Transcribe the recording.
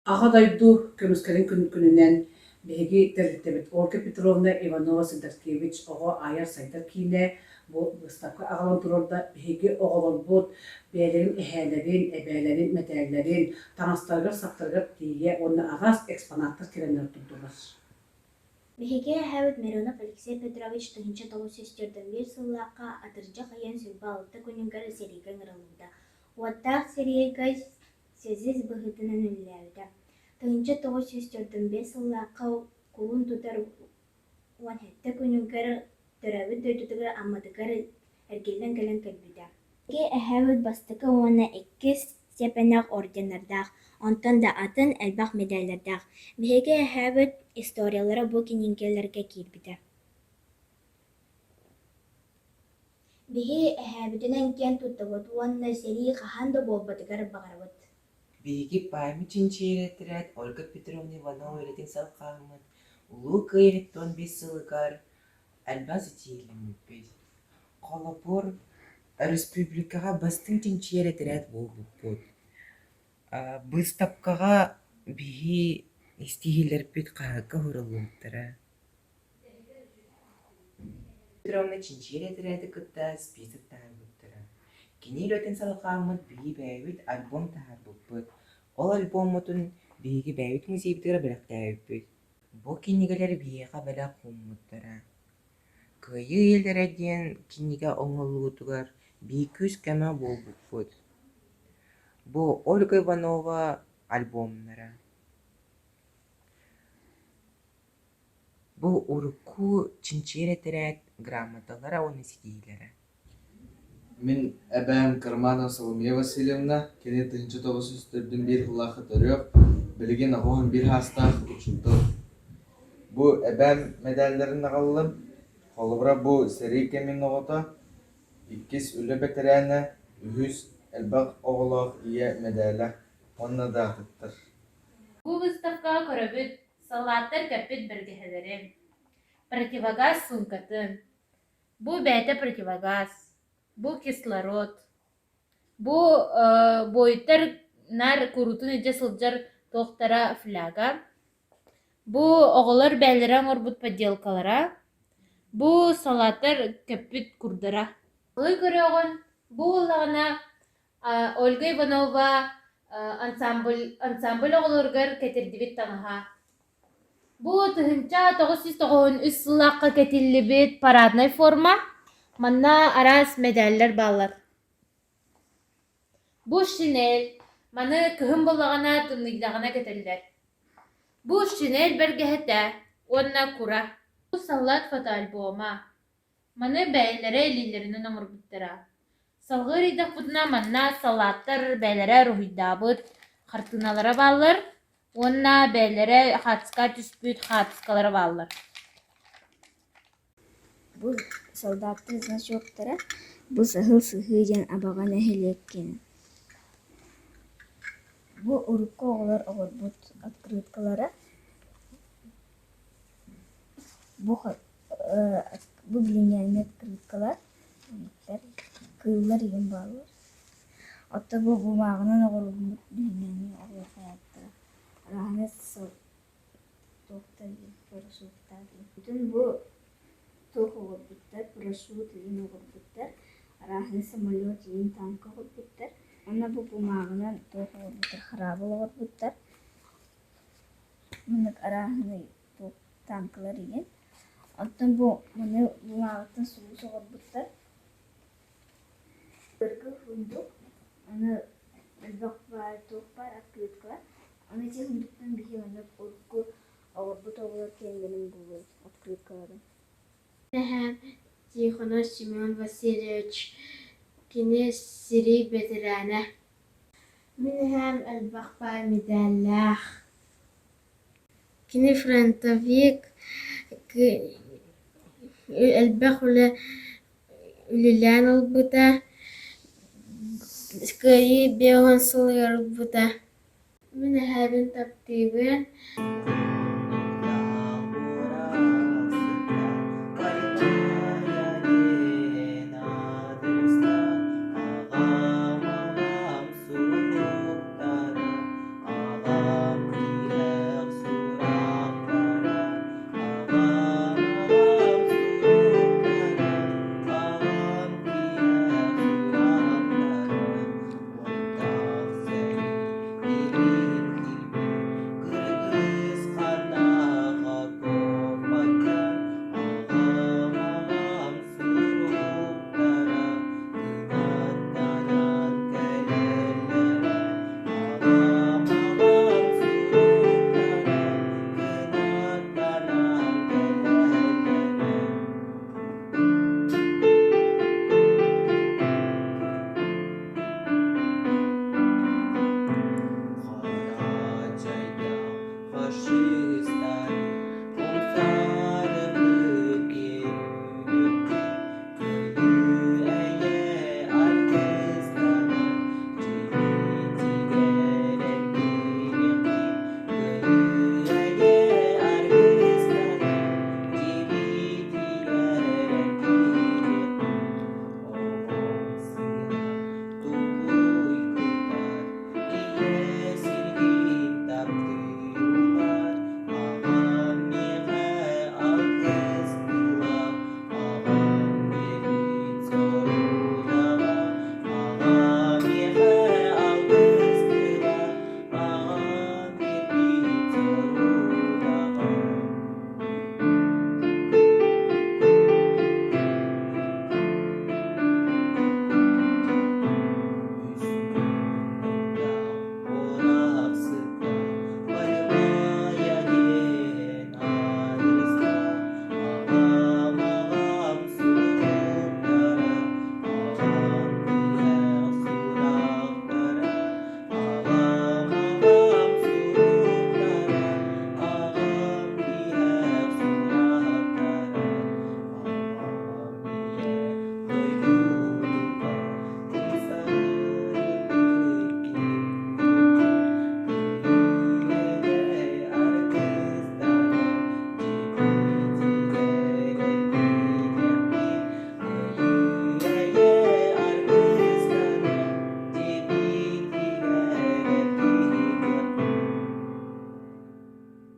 Аҕа дойду көмүскэлин күнүнэн биһиги тэрилтэбит Ольга Петровна Иванова-Сидоркевич оҕо айар-сайдар киинэ бу быыстапка аҕалан туруорда. Биһиги оҕолорбут бэйэлэрин эһээлэрин, эбээлэрин мэтээллэрин таҥастарыгар-саптарыгар тиийэ уонна араас экспонаттар кэлэннэр турдулар. Биһиги эһээбит Миронов Алексей Петрович 1941 сыллаахха атырдьах ыйын 26 күнүгэр сэриигэ ыҥырыллыбыта. Уоттаах сэриигэ Связист быһыытынан үлэлээбитэ. 1945 сыллаахха кулун тутар 17 күнүгэр төрөөбүт дойдутугар Амматыгар эргиллэн кэлэн кэлбитэ. Биһиги эһээбит бастакы уонна иккис степеннээх орденнардаах, онтон да атын элбэх медаллардаах. Биһиги эһээбит историялара бу кинигэлэргэ киирбитэ. Биһи эһээбитинэн киэн туттабыт уонна сэрии хаһан да буолбатыгар баҕарабыт. Биһиги память чинчийэр этэрээт Ольга Петровна Иванова үлэтин салҕааммыт Улуу Кыайыы 75 сылыгар элбэх ситиһиилэммиппит. Холобур, республикаҕа бастыҥ чинчийэр этэрээт буолбуппут. Быыстапкаҕа биһи истиһиилэрбит хаһыакка уһуруллубуттара. Петровна чинчийэр этэрээти кытта список таһаарбыттара. Кини үлэтин салҕааммыт биһиги бэйэбит альбом таһаарбыппыт. Ол альбоммутун биһиги бэйэбит музейбытыгар бэлэхтээбиппит. Бу кинигэлэр биһиэхэ бэлэх ууммуттара. Кыайыы үйэлэрэ диэн кинигэ оҥоһуллуутугар биир күүс-көмө буолбуппут. Бу Ольга Иванова альбомнара. Бу урукку чинчийэр этэрээт грамоталара уонна ситиһиилэрэ. Мин эбээм Карманова Соломия Васильевна, кини 1941 сыллаахха төрүөх, билигин 81 саастаах учуутал. Бу эбээм мэдээллэрин аҕаллым. Холобура, бу сэрии кэмин оҕото, иккис үлэ бэтэрээнэ, үһүс элбэх оҕолоох ийэ мэдээлэ уонна да атыттар. Бу выставкаҕа көрөбүт Саллааттар кэппит бэргэһэлэрин, противогаз суумкатын, бу бэйэтэ противогаз, бу кислород, бу буойуттар наар куруутун илдьэ сылдьар туохтара фляга, бу оҕолор бэйэлэрэ оҥорбут поделкалара, бу салааттар кэппит курдара. Ылы көрөҕүн, бу буоллаҕына Ольга Иванова ансамбль, ансамбль оҕолоругар кэтирдибит таҥаһа. Бу 1993 сыллаахха кэтиллибит параднай форма. Манна араас мэдээллэр бааллар. Бу шинель. Маны кыһын буоллаҕына тымныйдаҕына кэтэллэр. Бу шинель бэргэһэтэ уонна кура. Бу саллаат фотоальбома. Маны бэйэлэрэ илиилэринэн оҥорбуттара. Салгыы ыйдахпытына манна салааттар бэйэлэрэ уруһуйдаабыт хартыыналара бааллар уонна бэйэлэрэ хаартыска түспүт хаартыскалара бааллар. Бу солдаттар значоктара бу Саһыл Сыһыы диэн Абаҕа нэһилиэккин. Бу урукку оҕолор оҥорбут открыткалара Бу бу билиҥҥээҥҥи открыткалар кыыллар игин бааллар. Оттон бу бумааҕынан оҥоруллубут билиҥҥээҥҥи оҕолор хайааттара арааһынай туохтар диэн парашюттаах диэн. Бүтүн бу туох оҥорбуттар парашют игин оҥорбуттар, арааһынай самолет игин танка оҥорбуттар. Уонна бу бумааҕынан туох оҥорбуттар хараабыл оҥорбуттар. Маннык арааһынай туох танкалар игин. Оттон бу маны бумааҕыттан сулус оҥорбуттар. Былыргы сундук, аны элбэх баар туох баар открыткалар. Аны ити сундуктан биһиги маннык урукку оҕорбут оҕолор киэннэрин булуо открыткаларын. Эһээм Тихонов Семен Васильевич кини сэрии бэтэрээнэ. Мин эһээм элбэх баай мэдээллээх. Кини фронтовик, элбэх үлэ үлэлээн ылбыта, Кыайыы 50 сылыгар ылбыта. Мин эһээбин таптыыбын.